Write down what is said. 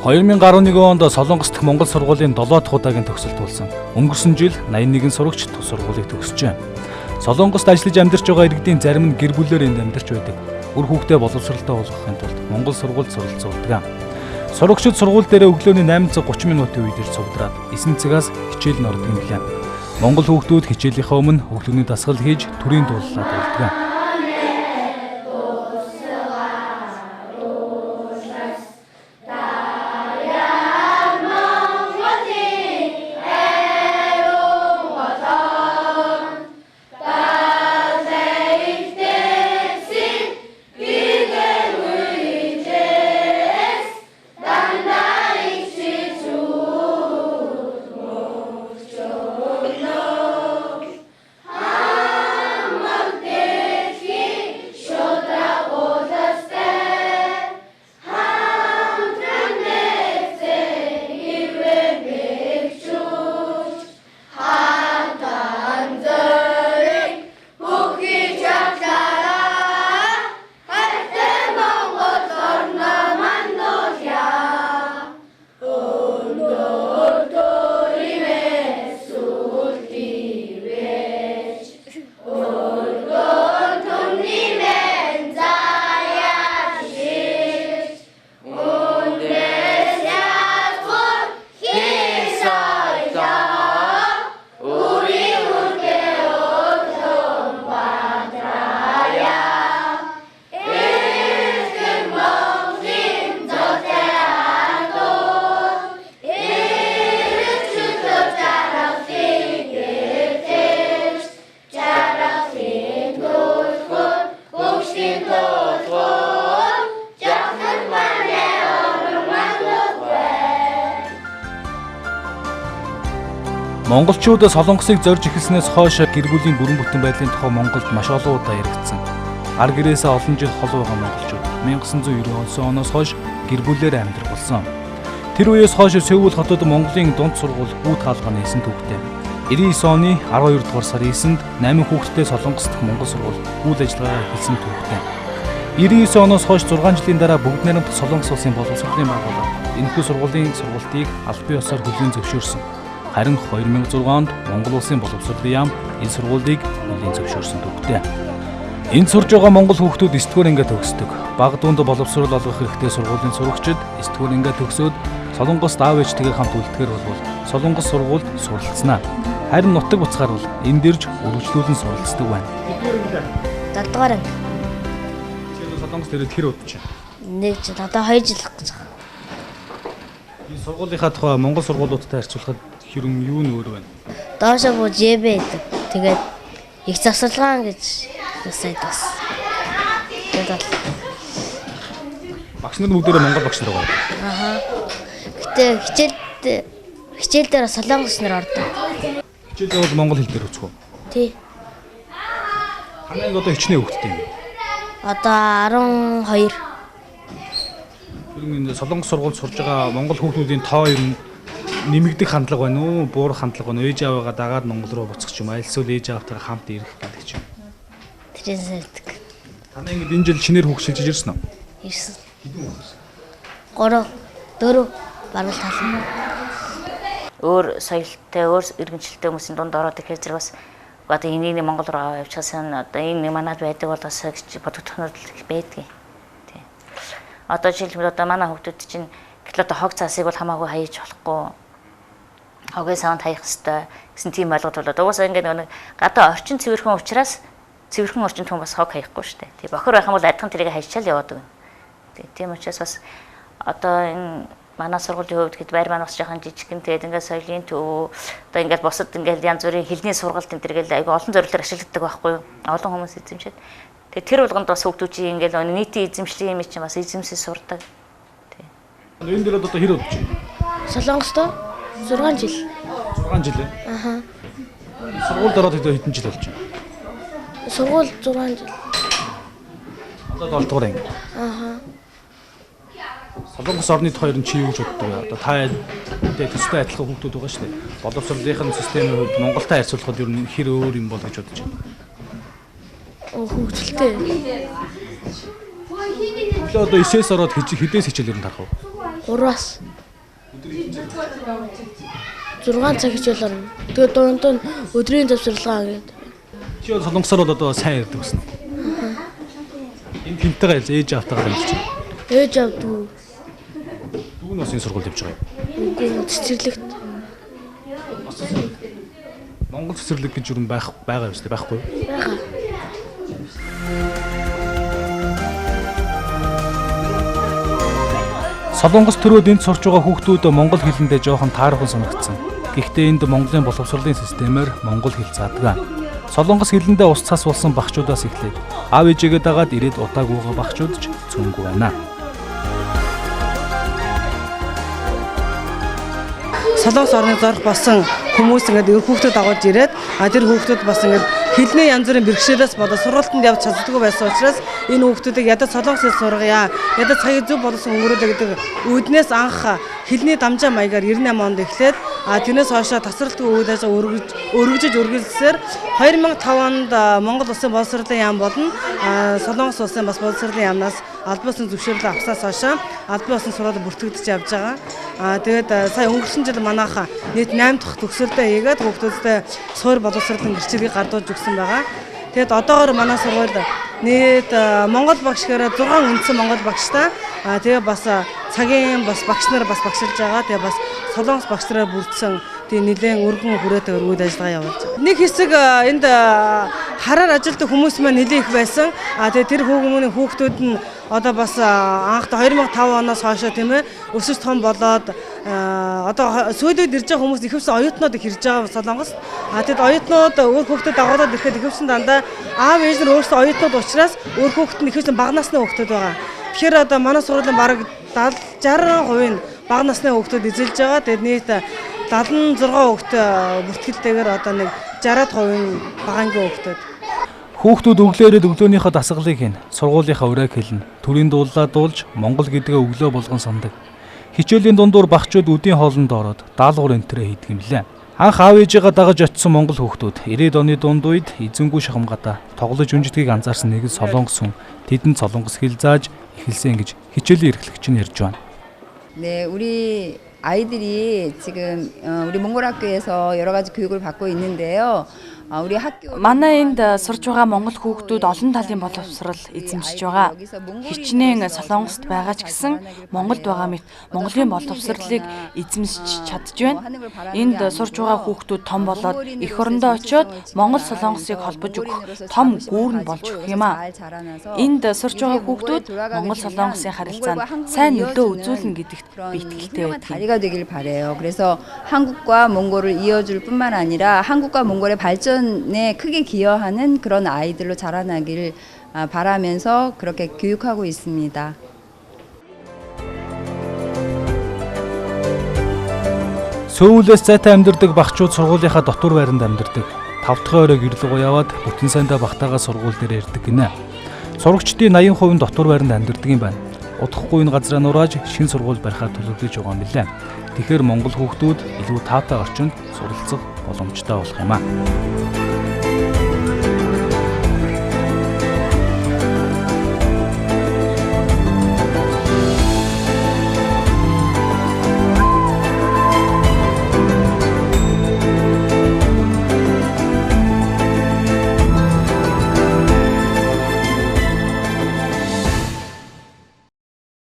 2011 онд Солонгос дахь Монгол сургуулийн 7 дахь удаагийн төгсөлт болсон. Өнгөрсөн жил 81 сурагч тус сургуулийг төгсжээ. Солонгост ажиллаж амьдарч байгаа иргэдийн зарим нь гэр бүлээр энд амьдарч байдаг. Үр хүүхдээ боловсралтай болгохын тулд Монгол сургуульд суралцуулдаг. Сурагчид сургууль дээрээ өглөөний 8:30 минутын үед ирж сувдраад 9 цагаас хичээл нь ордог юм билээ. Монгол хүүхдүүд хичээлийнхээ өмнө өглөөний дасгал хийж төрийн дуулалаа дуулдаг. Монголчууд Солонгосыг зорж эхэлснээс хойш гэр бүлийн бүрэн бүтэн байдлын тухай Монголд маш олон удаа яригдсан. Ар гэрээсээ олон жил хол байгаа монголчууд 1999 оноос хойш гэр бүлээр амьдрах болсон. Тэр үеэс хойш Сөүл хотод Монголын дунд сургууль Бүү таалгаа нээсэн түүхтэй. 99 оны 12 дугаар сарын 9-нд 8 хүүхэдтэй Солонгос дахь Монгол сургууль үйл ажиллагаагаа эхэлсэн түүхтэй. 99 оноос хойш 6 жилийн дараа бүгд найрамдах Солонгос улсын боловсролын байгууллага энэхүү сургуулийн сургалтыг албан ёсоор хүлээн зөвшөөрсөн. Харин 2006 онд Монгол Улсын боловсролын яам энэ сургуулийг хүлээн зөвшөөрсөн түүхтэй. Энд сурж байгаа монгол хүүхдүүд 9-р анги төгсдөг. Бага дунд боловсрол олгох хэрэгтэй сургуулийн сурагчид 9-р анги төгсөөд Солонгост аав ээжтэйгээ хамт үлдэхээр болбол Солонгос сургуульд суралцсанаа. Харин нутаг буцгаар бол энд ирж үргэлжлүүлэн суралцдаг байна. 7-р анги. Чи Солонгост ирээд хэр удаж байна? 1 жил, одоо 2 жил гэж байгаа. Энэ сургуулийнхаа тухай Монгол сургуулиудтай харьцуулахад хэрэн юу нь өөр байна? Доошо бууж ебэ гэдэг. Тэгээд их завсарлагаан гэж насайд бас. Тэгээд багш нар бүгдээрээ монгол багш нар байгаа. Аха. Гэтэ хичээл дээр солонгос нар ордог. Хичээлээ бол монгол хэл дээр үзэх үү? Тий. Танай анги одоо хичнээн хүүхэдтэй юм бэ? Одоо 12. Ер нь солонгос сургуульд сурж байгаа монгол хүүхдүүдийн тоо ер нь нэмэгдэх хандлага байна уу, буурах хандлага байна уу? Ээж аавыгаа дагаад Монгол руу буцах ч юм, альсвал ээж аавтайгаа хамт ирэх гэдэг ч юм. Тэрээс хэлдэг. Танай ангид энэ жил шинээр хүүхд шилжиж ирсэн үү? Ирсэн. Хэдэн хүүхд ирсэн? 3, 4 баруун тал. Өөр соёлтой, өөр иргэншилтэй хүмүүсийн дунд ороод ирэхээр зэрэг бас одоо энийг Монгол руу аваа явчихсан, одоо энэ манад байдаг бол бас гэж бодогдох нь байдгийг. Тий. Одоо жишээлбэл одоо манай хүүхдүүд чинь гэтэл одоо хог цаасыг бол хамаагүй хаяж болохгүй. Хогийн савнд хаях ёстой гэсэн тийм ойлголт болоод угаасаа ингээд нэг гадаа орчин цэвэрхэн учраас цэвэрхэн орчинд хүн бас хог хаяхгүй шүү дээ. Тий, бохор байх юм бол адилхан тэрийг хайчаал яваад өгнө. Тий, тийм учраас бас одоо энэ манай сургуулийн хувьд хэд байр маань бас жоохон жижигхэн, тэгээд ингээд соёлын төв одоо ингээд бусад ингээд янз бүрийн хэлний сургалт энэ төр гээл айгүй олон зорилгоор ашигладаг байхгүй юу? Олон хүмүүс эзэмшээд. Тэгээд тэр болгонд бас хүүхдүүдийн ингээд нийтийн эзэмшлийн юм чинь бас эзэмсэл сурдаг. Тий. Энэ дээр одоо хэр удаж байна? Солонгостой 6 жил. 6 жил ээ? Аха. Сургуульд ороод хэдэн жил болж байна? Сургууль 6 жил. Одоо 7 дугаар анги. Аха. Солонгос орны тухай ер нь чи юу гэж боддог вэ? Одоо та төстэй адилхан хүүхдүүд байгаа шүү дээ. Боловсролынхын системийн хувьд Монголтой харьцуулахад ер нь хэр өөр юм бол гэж бодож байна? Хөгжилтэй. Одоо 9-ээс ороод хэдээс хичээл ер нь тарах вэ? 3-аас. 6 цаг хичээл орно. Тэгээд дунд нь өдрийн завсарлагаа гэдэг. Чи бол солонгосоор бол одоо сайн ярьдаг гэсэн үү? Энэ хинтэйгээ ярьж, ээж аавтайгаа ярьж байна. Ээж аав дүү. Дүү нь бас энэ сургуульд явж байгаа юм. Үгүй цэцэрлэгт. Монгол цэцэрлэг гэж юу байх байгаа юм шүү дээ, байхгүй юу? Байгаа. Солонгос төрөөд энд сурч байгаа хүүхдүүд монгол хэлэндээ жоохон таархан санагдсан. Гэхдээ энд Монголын боловсролын системээр монгол хэл заадаг. Солонгос хэлэндээ ус цас болсон багчуудаас эхлээд аав ээжигээ дагаад ирээд удаагүйгээ багчууд ч цөөнгүй байна. Солонгос орны зорих болсон хүмүүс ингээд хүүхдүүд дагуулж ирээд тэр хүүхдүүд бас ингээд хэлний янз бүрийн бэрхшээлээс болоод сургалтанд явж чаддаггүй байсан учраас энэ хүүхдүүдийг ядаж солонгос хэл сургая, ядаж цагийг зөв боловсон өнгөрүүлээ гэдэг үүднээс анх хэлний дамжаа маягаар 98 онд эхлээд тэрнээс хойш тасралтгүй үйл ажиллагаа өргөжиж үргэлжлсээр 2005 онд Монгол Улсын боловсролын яам болон Солонгос Улсын бас боловсролын яамнаас албан ёсны зөвшөөрлөө авснаас хойш албан ёсны сургууль бүртгэгдэж явж байгаа. Тэгээд сая өнгөрсөн жил манайх нийт 8 дахь төгсөлтөө хийгээд хүүхдүүдтэй суурь боловсролын гэрчлэгийг гардуулж өгсөн байгаа. Тэгээд одоогоор манай сургууль нийт монгол багш гэхээр 6 үндсэн монгол багштай. Тэгээ бас цагийн бас багш нар бас багшилж байгаа. Тэгээ бас солонгос багш нараар бүрдсэн тийм нэлээд өргөн хүрээтэй үйл ажиллагаа явуулж байгаа. Нэг хэсэг энд хараар ажилладаг хүмүүс маань нэлээд их байсан. Тэгээ тэр хүмүүний хүүхдүүд нь одоо бас анх 2005 оноос хойш тийм өсөж том болоод одоо сүүлүүд ирж байгаа хүмүүс ихэвчлэн оюутнууд их ирж байгаа Солонгост. Тэгэд оюутнууд өөр хүүхдүүд дагуулад ирэхэд ихэвчлэн дандаа аав ээж нар өөрсдөө оюутнууд учраас өөр хүүхэд нь ихэвчлэн бага насны хүүхдүүд байгаа. Тэгэхээр одоо манай сургуулийн бараг 70 60% нь бага насны хүүхдүүд эзэлж байгаа. Тэгээд нийт 76 хүүхд бүртгэлтэйгээр одоо нэг 60% нь бага ангийн хүүхдүүд. Хүүхдүүд өглөө ирээд өглөөнийхөө дасгалыг хийнэ. Сургуулийнхаа уриаг хэлнэ. Төрийн дуулаа дуулж Монгол гэдгээ өглөө болгон санадаг. Хичээлийн дундуур багчууд үдийн хоолнд ороод даалгавар энтрээ хийдэг юм лээ. Анх аав ээжигээ дагаж очисон монгол хүүхдүүд 90-ад оны дунд үед эзэнгүй шахамгадаа тоглож үнждгийг анзаарсан нэг нь солонгос хүн тэдэнд солонгос хэл зааж эхэлсэн гэж хичээлийн эрхлэгч нь ярьж байна. 네, 우리 아이들이 지금 우리 몽골 학교에서 여러 가지 교육을 받고 있는데요. 우리 학교 Манай энд сурж байгаа монгол хүүхдүүд олон талын боловсрол эзэмшиж байгаа. Хичнээн Солонгост байгаа ч гэсэн Монголд байгаа мэт Монголын боловсролыг эзэмшиж чадж байна. Энд сурж байгаа хүүхдүүд том болоод эх орондоо очиод Монгол Солонгосыг холбож өгөх том гүүр нь болж өгөх юм аа. Энд сурж байгаа хүүхдүүд Монгол Солонгосын харилцаанд сайн нөлөө үзүүлнэ гэдэгт би итгэлтэй байдаг. 다리가 되길 바래요. 그래서 한국과 몽골을 이어줄 뿐만 아니라 한국과 몽골의 발전에 크게 기여하는 그런 아이들로 자라나길 바라면서 그렇게 교육하고 있습니다. Сөүлээс зайтай амьдардаг багчууд сургуулийнхаа дотуур байранд амьдардаг. 5 дахь орой гэрэл рүү яваад бүтэн сайндаа багтаагаа сургууль дээр ирдэг гинэ. Сурагчдын 80% нь дотуур байранд амьдардаг юм байна. Удахгүй энэ газраа нурааж шинэ сургууль барихаар төлөвлөж байгаа юм билээ. Тэгэхээр монгол хүүхдүүд илүү таатай орчинд суралцах боломжтой болох юм аа.